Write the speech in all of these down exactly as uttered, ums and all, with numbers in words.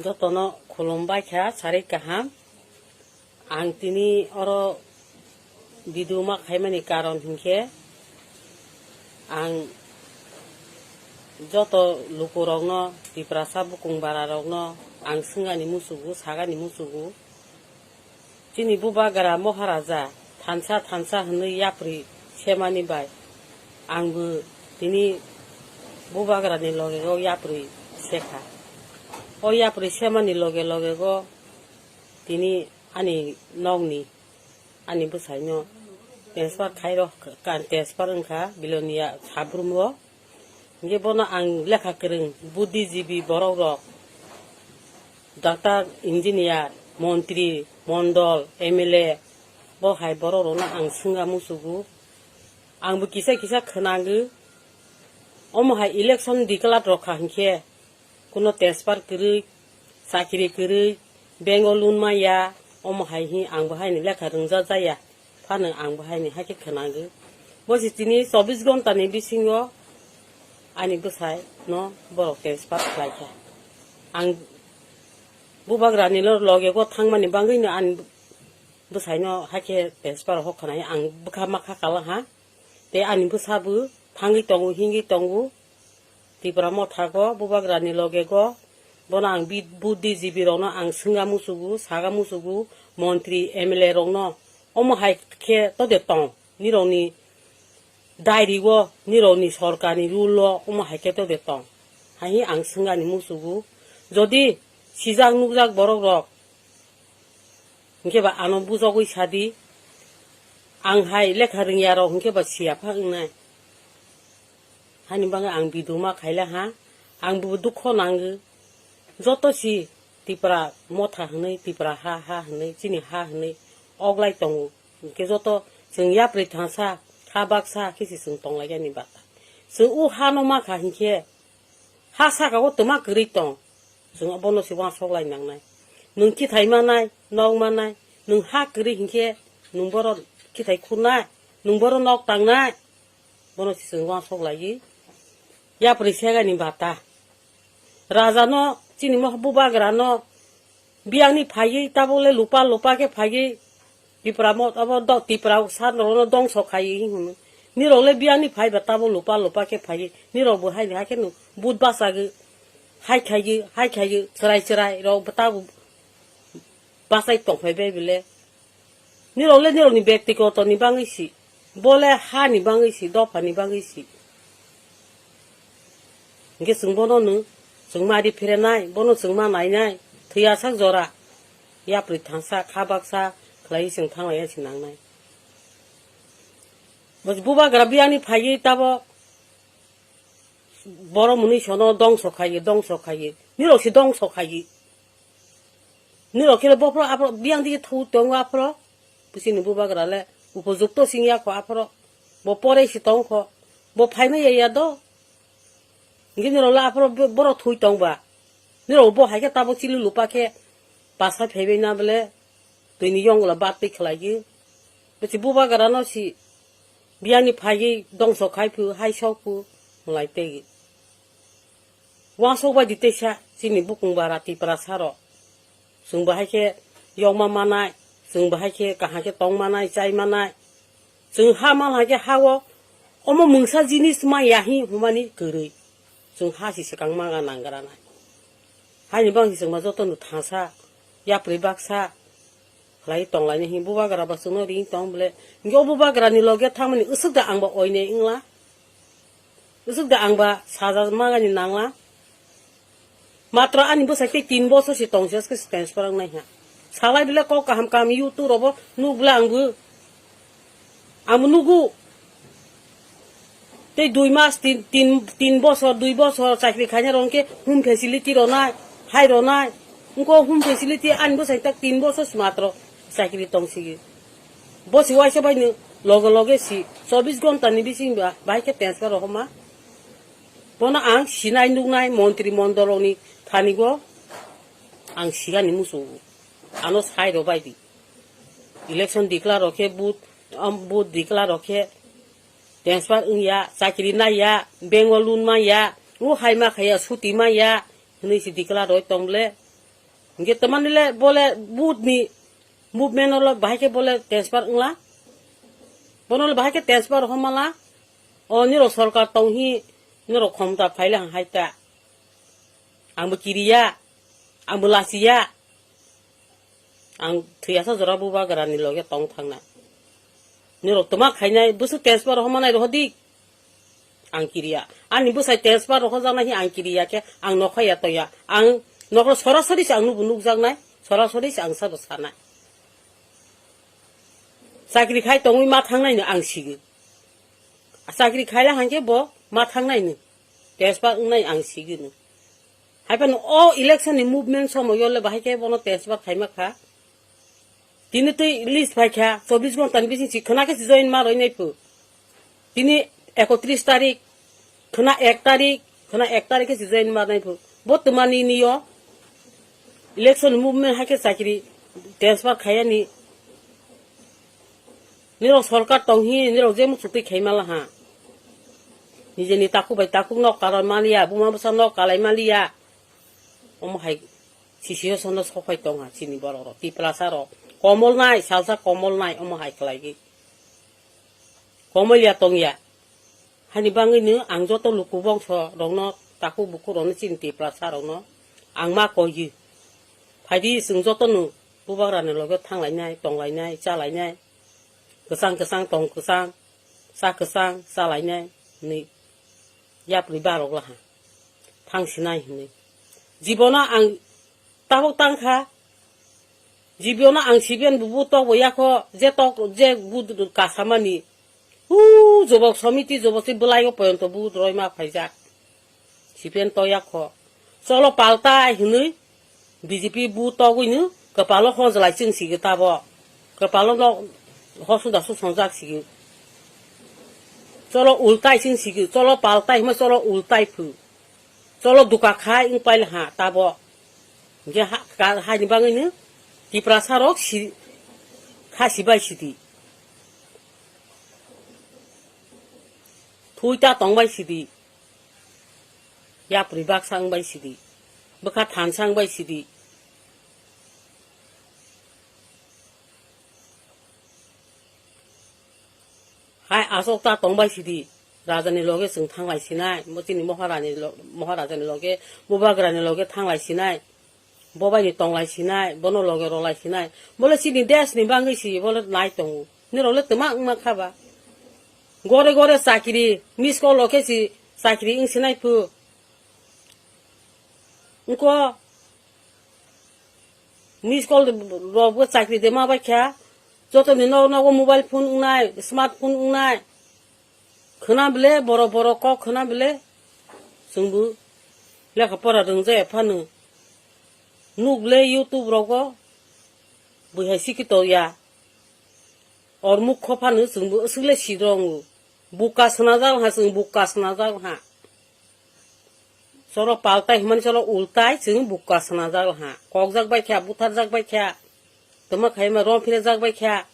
Jotono khulumbai kha, sarik kaham. Ang tini oro video ma khaimani karon hinkhe, ang joto lukurokno, Tiprasa bukung bararokno ang swngani muchugo, sagani muchugo. Chini bubagra Moharaja thansa thansa hwnwi yapri semani bai, angbo tini bubagrani loge o yapri sekha. O yapri semani loge loge o tini ani nokni, ani bwsaino transfer khairok, transfer wngkha Bilonia Sabrum o. Hinkhe bono ang lekha kwrwng, buddhijibi borok rok, doctor, engineer, montri, mondol, M L A, bo hai borok rokno ang swngna muchugo. Angbo kisa kisa khwnango, omo hai election declare rok kha hinkhe, kuno transfer kwrwi, chakri kwrwi, bank o loan maya, omo hai hi ang bo haini lekha rwngjak jaya, phano ang bo haini hakhe khwnango. Bo se tini chobbish ghonta ni bisingo ani bwsai no borok transfer khlai kha. Ang bubagra ni lo-, loge go thangmani bagwi no ani bwsai no hakhe transfer hok khnai, ang bwkha ma kha kala ha. Tei ani bwsa bo thangwi tongo, hingwi tongo. Tipra Motha go, bubagra ni loge go, bono ang bi-, buddhijibi rokno ang swngna muchugo, saga muchugo, montri, M L A rokno, omo hai khe to de tong, nirokni diary o, nirokni sorkarni rule o, omo hai khe to de tong, hai hi ang swngani muchugo. Jodi sijak nukjak borok rok, hinkhe ba ano bujogwi sadi, ang hai lekha rwngya rok hinkhe ba siya pha wngnai. Hani bagwi ang video ma khaila ha, ang bo dukho nango. Joto si Tipra Motha hwnwi, Tipra ha, ha hwnwi, chini ha hwnwi oglai tongo. Hinkhe joto chwng yapri thansa, kha baksa khe se chwng tonglaiyani bata. Chwng o hano ma kha hinkhe, ha saka o twma kwrwi tong. Chwng bono se uansuk lai nangnai. Nwng kithai manai, nok manai, nwng ha kwrwi hinkhe nwng boro kithai khunai, nwng boro nok tangnai. Bono se chwng uansuk laiwi yapri segani bata. Raja no, chini mo bubagra no, biyangni phaiwi tabuk le lupa lupa khe phaiwi Tipra mo abo do-, Tipra sa rokno dongso khaiwi hwnwi. Nirok le biyangni phai ba tabuk lupa lupa khe phaiwi. Nirok bo haini hakhe no but bachagwi, hai khaiwi, hai khaiwi, chwrai chwrai rok bo tabuk bachai tongphai bai bile. Nirok le nirokni bektigoto ni bagwi si. Bo le ha ni bagwi si, dopha ni bagwi si. Hinkhe chwng bono no, chwng ma ri pherenai, bono chwng ma nainai, thwiya sak jora, yapri thansa, kha baksa khlaiwi chwng thanglaiya se nangnai. Bo bubagra biyangni phaiwi tabuk borok mwnwi sono dongso khaiwi, dongso khaiwi, nirok se dongso khaiwi. Nirok khe bophro aphro biyang dige thu tongo aphro. Bwswkni bubagra le upojukto sing ya kho aphro. Bo porei se tong kho. Bo phaima ya ya do. Hinkhe nirok le aphro bo-, borok thui tong ba. Nirok bo hai khe tabuk chili lupa khe pasai phaibai na bole. Twini yongla bat twi khlai gwi. Bwsi bubagra no si biyangni phaiwi dongso khai phu, hai sok phu, mwlai tei. Uansuk bai di teisa chini bukung bara Tiprasa rok. Chwng bo hai khe yokma manai, chwng bo hai khe kaham khe tong manai, chai manai. Chwng ha man hai khe ha o omo mungsa jinis ma ya hi hwnmani kwrwi. Chwng ha si swkang ma ga nang gra nai. Haini bang si chwng ma joto no thansa, yapri baksa khlai tong lai ni hi bubagra ba chwng no ring tong bole. Hinkhe o bubagra ni loge thang mani usuk da ang ba oinei wngla. Usuk da ang ba saja magani nangla. Matro ani bwsai tei tin bosor se tong se, se transfer wng nai ha. Salai bile kok kaham kaham YouTube robo nuk bile ang bo. Ang bo nugu. Tei dui mas, tin, tin, tin bosor, dui bosor chakri khaina rok hwnkhe home facility ronai, hai ronai. Wngkho home facility ani bwsai tak tin bosor se matro chakri tong sigi. Bo si uaisa bai no loge loge si chobbish ghonta ni bising ba bahai khe transfer rohorma. Bono ang sinai nuknai montri mondol rokni thani go ang sigani muchungo. Ano sai rw bai di. Election declare rw khe vote, um, vote declare rw khe transfer wngya, chakri naiya, bank o loan manya, o hai ma khaiya, suti manya, hwnwi se declare rw tong le. Hingke tamani le bole booth ni movement o le bahai khe bole transfer wngla. Bono le bahai khe transfer homala. O nirok sorkar tong hi nirok khomta phaile hang hai ta. Ang bo kiriya, ang bo lasiya. Ang thwiyasa jora bubagra ni loge tong thangna. Nirok toma khainai bwswk transfer homanai rohodi. Ang kiriya. Ani bwsai transfer rohorjaknai hi ang kiriya khe ang nokhaya toya. Ang nokro sorasori se ang nubo nukjaknai, sorasori se ang sabo sanai. Chakri khai tongwi ma thangnai no ang sigi. Chakri khaila hangke bo ma thangnai no. Transfer wngnai ang sigi no. Haiphano o election ni movement somoyo le bahai khe bono transfer khaima kha. Tini twi list phai kha, chobbish ghonta ni bising si khwna khe si join ma roi nai phu. Tini ekotris tarik, khwna ek tarik, khwna ek tarik khe si join ma nai phu. Bo twmani niyo election movement hai khe chakri transfer khayani. Nirok sorkar tong hi, nirok je muchuk twi khai mala ha. Nijeni takhuk bai takhuk nok kalai maliya, buma bwsa nok kalai maliya. Omo hai sisi o sono sophai tong ha chini borok rok, Tiprasa rok. Komol nai, salsa komol nai, omo hai khlai gwi. Komol ya tong ya. Hani bangwi no ang joto luku bongso rokno, takhuk bukhuk rokno chini Tiprasa rokno ang ma koi gwi. Phaidi chwng joto no bubagra ni loge thang lainai, tong lainai, cha lainai. Kwchang kwchang tong kwchang, cha kwchang cha lainai hinwi yapri barok laha thang sinai hinwi. Jibono ang tabuk tang kha, jibono ang siben bubu tok bo yakho, je tok je bu kasamani, hu jobok somiti jobok se bwlai o poyonto bu roi ma phaijak. Sipen toya kho. Cholo paltai hinwi B J P bu togwi no kwpalo hojlai chwng sigi tabo. Kwpalo no hosuda susongjak sigi. Cholo ultai chwng sigi. Cholo paltai hima cholo ultai phu. Cholo duka khai wng pail ha tabo. Hingke ha, ka, haini bagwi no Tiprasa rok si, kha sibai sidi. Thui ta tongbai sidi. Yapri baksa wngbai sidi. Bwkha thansa wngbai sidi. Hai asok ta tongbai sidi. Raja ni loge chwng thanglai sinai. Bo chini Maharani lo-, Maharaja ni loge, Bubagra ni loge thanglai sinai. Bo bai ni tonglai sinai, bono loge rolai sinai. Bole chini desh ni bangwi si, bole nai tongo. Nirok le twma wngma kha ba. Gore gore chakri, miss call rok khe si chakri wng sinai phu. Wngko miss call rok bo chakri de ma bai kha. Joto ni nok nogo mobile phone wngnai, smart phone wngnai. Khwna bele, borok borok kok khwna bele, chwngbo lekha pora rwngjaya phano. Nuk bele YouTube rogo, bwihai sikhi tongya. Or mukho phano chwngbo aswk le sidrongo. Buka swnajak ha, chwng buka swnajak ha. Cholo paltai hwnmani cholo ultai chwng buka swnajak ha. Kokjak bai kha, butharjak bai kha. Tama khaima rom phirajak bai kha.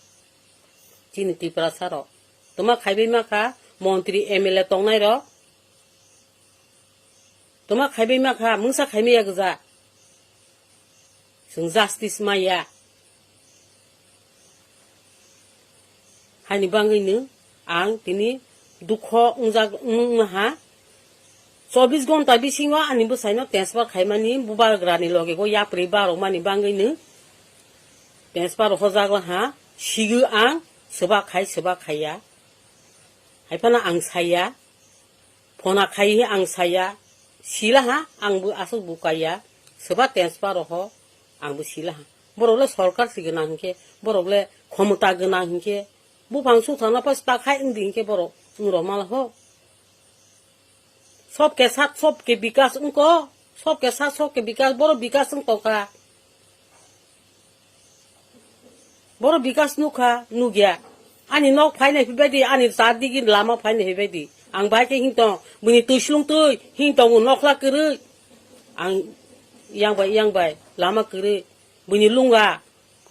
Chini Tiprasa rok. Tama khaibai ma kha montri M L A tongnai rok. Tama khaibai ma kha mungsa khaimaya gwja. Chwng justice maya. Haini bangwi no ang tini dukho wngjak wng ha. Chobbish ghonta bisingo ani bwsaino transfer khaimani bubagra ni loge go yapri barok mani bangwi no transfer hojak ha. Sigo ang swbak khai swbak khaiya. Haiphano ang saya. Phona khai hi ang saya, sila ha, ang bo aswk bo kaiya, swba transfer roho, ang bo sila ha. Borok le sorkar si gwnang hinkhe, borok le khomota gwnang hinkhe, buphang sukthana pas ta khai wngdi hinkhe borok wng rok mala ho. Sob ke sat, sob ke bikas wngko, sob ke sat, sob ke bikas, borok bikas wng tongkha. Boro bikas nukha, nukya. Ani nok phainai phaibaidi, ani char digi lama phainai phaibaidi. Ang bai khe hintong, bini twi slung twi, hintong nokla kwrwi. Ang yang bai, yang bai, lama kwrwi. Bini lunga,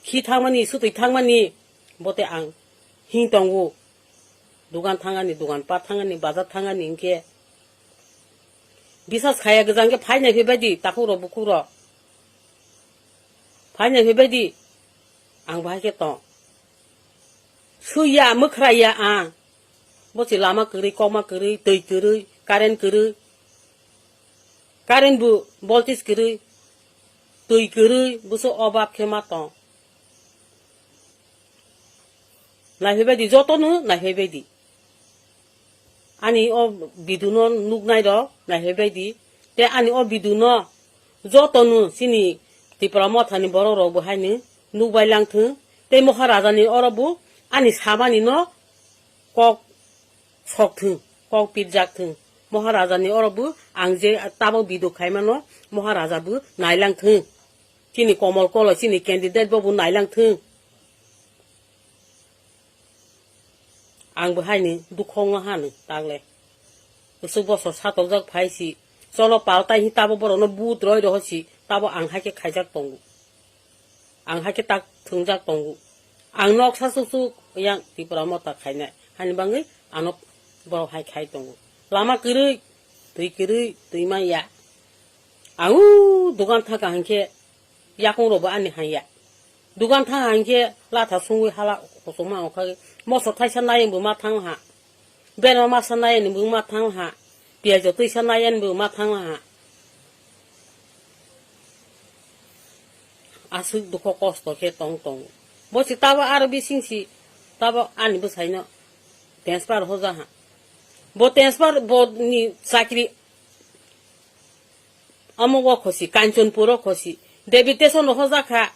khi thangmani, swtwi thangmani, bote ang hintongo. Dugan thangani, dugan pat thangani, bazar thangani hinkhe. Bisas khaya gwjang khe phainai phaibaidi, takhuk rok, bukhuk rok. Hai nai phai bai di. Ang bo hai khe tong. Sui ya, mwkhra ya ang. Bo se lama kwrwi, kokma kwrwi, twi kwrwi, current kwrwi. Current bo voltage kwrwi, twi kwrwi, bwswk obab khe ma tong. Naiphaibaidi, jotono naiphaibaidi. Ani o video no nuknai rok naiphaibaidi. Te ani o video no jotono chini Tipra Motha ni borok rok bo haino nukbai langthwng. Te Moharaja ni oro bo ani samani no kok sok thwng, kok pirjak thwng. Moharaja ni oro bo ang je tabok video khaimano Moharaja bo nailang thwng. Chini Komol Kolo, chini candidate bo bo nailang thwng. Ang bo haini dukhongo hano tagle. Bwswk bosor satokjak phai si. Cholo paltai hi tabo borokno but roi roho si. Tabo ang hai khe khaijak tongo. Ang hai khe tak thwngjak tongo. Ang noksa suk suk yang Tipra Motha khainai. Hani bangwi ano borok hai khai tongo. Lama kwrwi, twi kwrwi, twi manya. Ang u dogan thaka hinkhe yakung rokbo ani hanya. Dogan thang hinkhe latha sungwi hala khosokma ongkha. Mosok thaisa nai wngbo ma thang ha. Berma masa nai wngbo ma thang ha. Piyajo twisa nai wngbo ma thang ha. Aswk dukho kosto khe tong tong. Bo si tabo aro bising si tabo ani bwsaino transfer hoja ha. Bo transfer bo ni chakri Amo o khosi, Kanchanpur o khosi. Deputation rok hojak kha,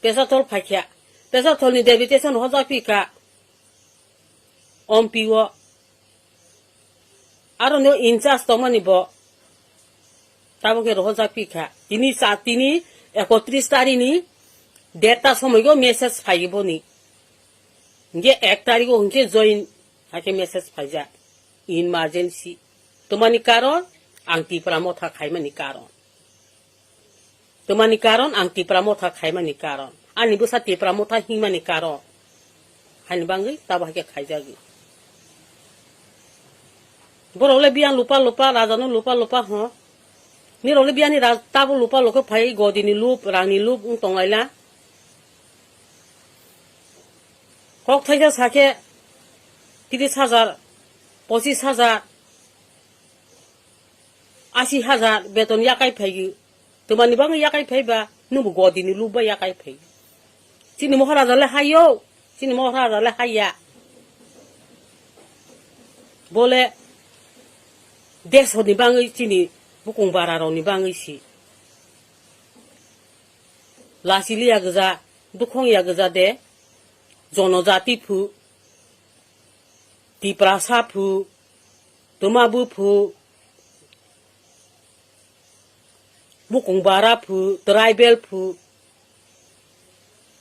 Pesatol phai kha. Pesatol ni deputation rok hojak phi kha, M P o. Aro no in charge tongmani bo. Tabo khe rok hojak phi kha. Tini sa, tini ekotris tari ni derta somoi go message phai boni. Hingke ek tari go hingke join. Hakhe message phaijak, emergency. Twmani karon, ang Tipra Motha khaimani karon. Twmani karon, ang Tipra Motha khaimani karon. Ani bwsa Tipra Motha himani karon. Haini bangwi tabo hakhe khaijagwi. Borok le biyang lupa lupa, raja no lupa lupa ho. Nirok le biyani raj-, tabo lupa lupa phai godi ni lup, rang ni lup wng tong laila. Kok thaisa sakhe tris hajar, pochis hajar, asi hajar beton yakai phaiyo. Twmani bagwi yakai phaiba, nwngbo godi ni lubba yakai phai. Chini Moharaja le hayo, chini Moharaja le haya. Bole desho ni bagwi chini bukung bara rok ni bagwi si. Lasi liya gwja, dukhong ya gwja de, jonojati phu, Tiprasa phu, twma bu phu, mukung bara phu, tribal phu,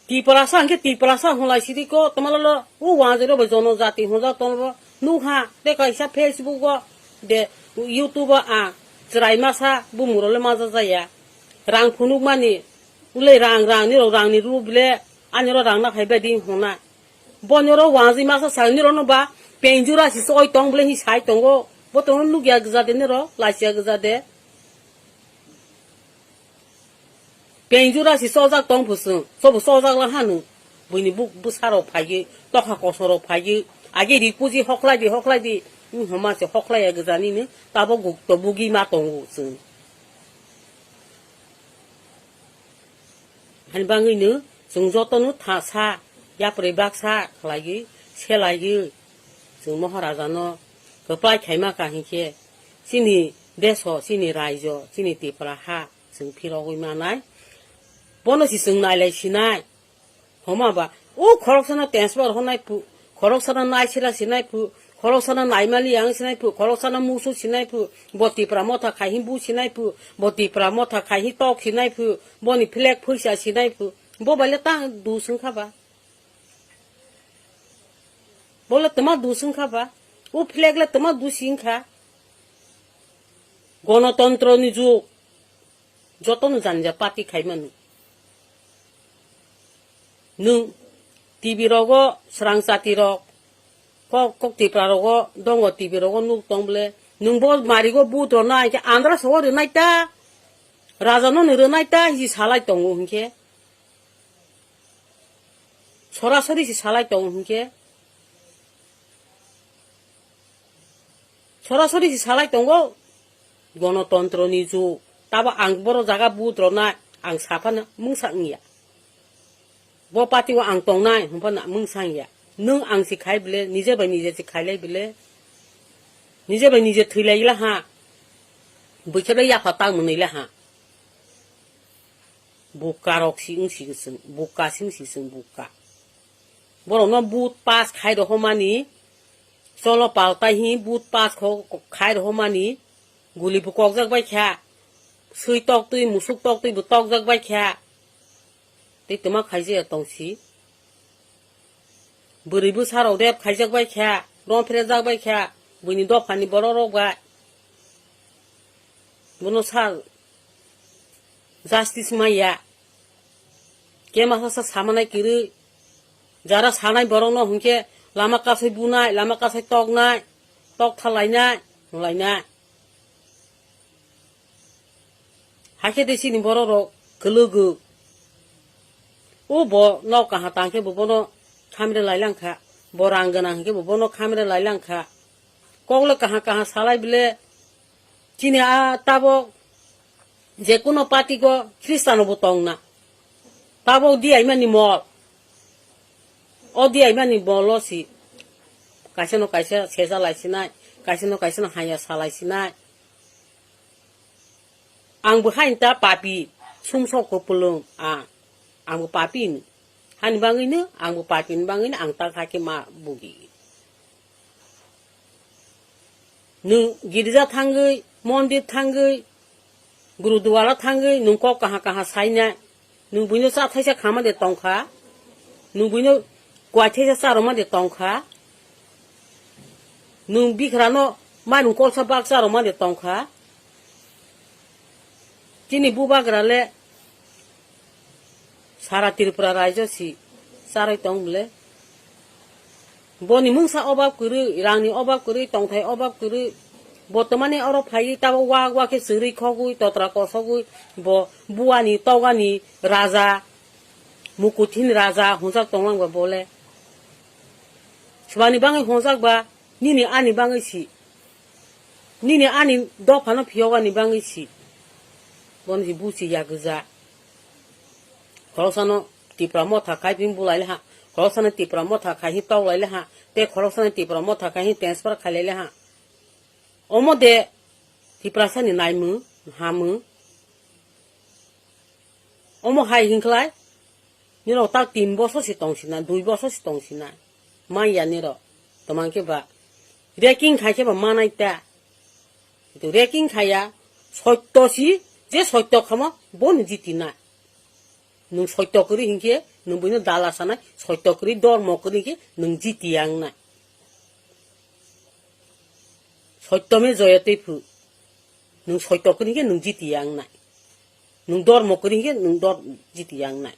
Tiprasa hwnkhe Tiprasa hwnlai sidi ko, twma lolo, o wanjwk rok bai jonojati hwnjak tongo, nukha, tei kaisa Facebook o, de, YouTube o ang chwrai masa bumung rok le manjak jaya. Rang phunukmani, ulai rang, rang, nirok rang ni rw bile, ani oro rang na phai bai di hwnna. Bo nirok wanjwi masa sai nirok no ba, penjura si soi tong bile hi sai tongo. Bo tongno nukya gwja de nirok, laisiya gwja de. Penjura si sojak tong phusung, sobo sojak la hanu. Buini buk bwsa rok phaiwi, tokha kosom rok phaiwi, age ri puji hoklai di, hoklai di. Wng homa se hoklai ya gwja nini, tabo guk to bugi ma tongo chwng. Hani bangwino chwng jotono tha sa, yapri baksa khlaiwi, selaiwi, chwng Moharaja no kwplai khaima ka hinkhe, chini deso, chini raijo, chini Tipra ha, chwng phirogwi manai. Bono si chwng nailai sinai. Homa ba, o khoroksano transfer honai phu, khoroksano naisila sinai phu, khoroksano naimali yang sinai phu, khoroksano musu sinai phu, bo Tipra Motha khai hi bu sinai phu, bo Tipra Motha khai hi tok sinai phu, boni flag phuisa sinai phu. Bo bai le ta du swng kha ba. Bo le tma du swng kha ba. O flag le tma du sing kha. Gonotontro ni jug. Jotono jani ja party khaimani. Nwng T V rogo srang chati rok, kok, kok Tipra rogo dongo T V rogo nuk tong bole. Nwng bo marigo but rwna hinkhe andra sogo rwnai ta, raja no ni rwnai ta hi salai tongo hinkhe. Sorasori si salai tongo hinkhe, sorasori si salai tongo, gonotontro ni jug. Tabo ang boro jaga vote rwnai, ang saphano mungsa wngya. Bo party o ang tongnai, hwnphano mungsa wngya. Nwng ang si khai bile, nije bai nije si khailai bile, nije bai nije thwilaila ha, bwkhe bai yapha tang mwnwila ha. Buka rok si wng si swng, buka si wng si swng, buka. Borokno vote pass khai rohormani, cholo paltai hi vote pass kho-, khai rohormani, guli bo kokjak bai kha, swi tok twi, musuk tok twi bo tokjak bai kha. Tei twma khaijaya tong si. Bwrwi bwsa rok rep khaijak bai kha, rom phrejak bai kha, buini dophani borok rok bai. Bono sa justice maya. Kema sasa samanai kwrwi. Jara sanai borokno hwnkhe lama kasai bunai, lama kasai toknai, tok thalainai, hwnlainai. Hakhe de chini borok rok kwlwgo. O bo nok kaha tang khe bo bono khamre lai lang kha. Bo rang gwnang hwnkhe bo bono khamre lai lang kha. Kokle kaha kaha salai bile chini a tabok je kuno party go Christian bo tong na. Tabok di aimani mol. O di aimani mol o si. Kaisa no kaisa sesa lai sinai. Kaisa no kaisa no haya salai sinai. Ang bo hain ta papi, sumsok kwpwlwng ang. Ang bo papi ni. Hani bangwi no, ang bo papi ni bangwi no, ang ta kha khe ma bugi. Nwng girja thangwi, mondir thangwi, gurudwara thangwi, nwng kok kaha kaha sainai. Nwng buino cha thaisa khama de tongkha. Nwng buino kwai thaisa charwma de tongkha. Nwng bikrano mairum kolsa bak charwma de tongkha. Chini bubagra le sara Tripura raijo si charwi tong bwle. Boni mungsa obab kwrwi, rangni obab kwrwi, tongthai obab kwrwi. Bo twmani oro phaiwi tabok wak wak khe chwrwi khogwi, totra kosogwi, bo buani togani raja, mukuthini raja hwnjak tonglang ba bole. Swbani bangwi hwnjak ba, nini ani bangwi si. Nini ani dophano phiyogani bangwi si. Bono si buchi ya gwja. Khoroksano Tipra motha khai phin bulai le ha. Khoroksano Tipra motha khai hi tok lai le ha. Te khoroksano Tipra motha khai hi transfer khai lai le ha. Omo de Tiprasani naimung, hamung. Omo hai hinklai. Nirok tak tin bosor si tong sina, dui bosor si tong sina. Manya nirok. Tomang khe ba. Reking khai khe ba manai ta. Itu reking khaya. Sotto si, je sotto khamo, boni jiti nai. Nwng soito kwrwi hinkhe, nwng buino dala sanai, soito kwrwi, dormo kwrwi hinkhe, nwng jiti yang nai. Soito me joyate phu. Nwng soito kwrwi hinkhe, nwng jiti yang nai. Nwng dormo kwrwi hinkhe, nwng dor-, jiti yang nai.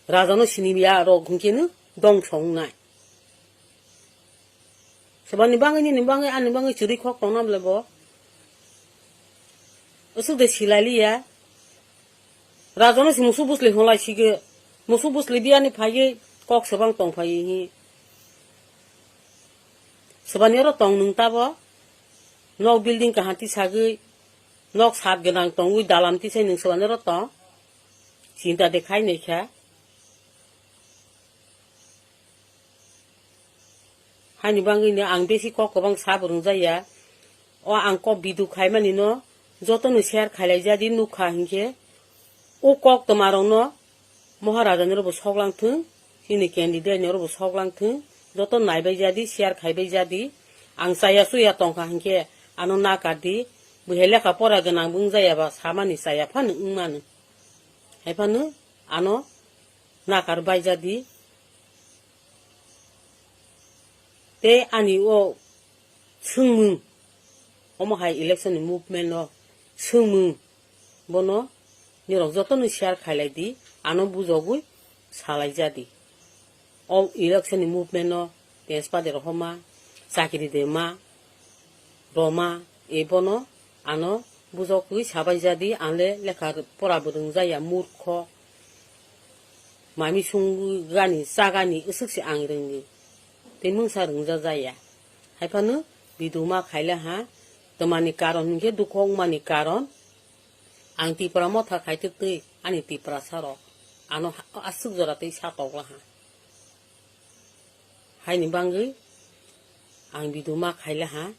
Rajano siniya rok hinkhe no dongso wngnai. Swbani bangwi nini bangwi ani bangwi chwrwi khok tongna bwle bo. Aswk de silai liya. Rajano si musu busli hwnlai sige. Musu busli biyani phaiwi kok swbang tong phaiwi hi. Swbani oro tong nwng tabo. Nok building kaham tisagwi. Nok sat gwnang tongwi dalam tisai nwng swbani oro tong. Chinta de khai naikha. Haini bangwi no ang besi kok kwbang sabo rwngjaya. O ang kok video khaimani no jotono share khailai jadi nukha hinkhe. O kok twmarokno Maharaja ni robo soklang thung, chini candidate ni robo soklang thung, joto naibai jadi, share khaibai jadi. Ang chaya chuya tongkha hinkhe ano nakardi, bwhai lekha pora gwnang bwngjaya ba samani chaya phano wngmano. Haiphano ano nakar baijadi. Tei ani o swngmung, omo hai election ni movement o swngmung, bono nirok jotono share khailai di, ano bujogwi salai jadi. O election ni movement o tenspa de rohorma, chakri de ma, roma, e bono ano Bujokgwi sabai jadi, ang le lekha pora bo rwngjaya, murkho. Mami sungwi gani, chagani, aswk se ang rwngwi. Tei mungsa rwngjajaya. Haiphano biduma khaile ha, twmani karon hinkhe dukho wngmani karon, ang Tipra motha khaitwk twi ani Tiprasa rok ano ha-, aswk jora twi sa tokla ha. Haini bangwi ang biduma khaile ha,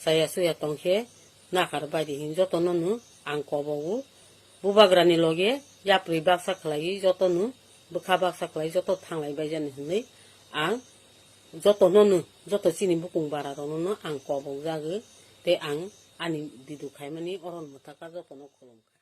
chaya chuya tongkhe nakar baidi hin jotono no ang kobogo. Bubagrani loge yapri baksa khlaiwi jotono, bwkha baksa khlai joto thanglai baijani hinwi ang jotono no, joto chini bukung bara rokno no ang kobok jagwi tei ang ani bidu khaimani oron mwthaka jotono khulum kha.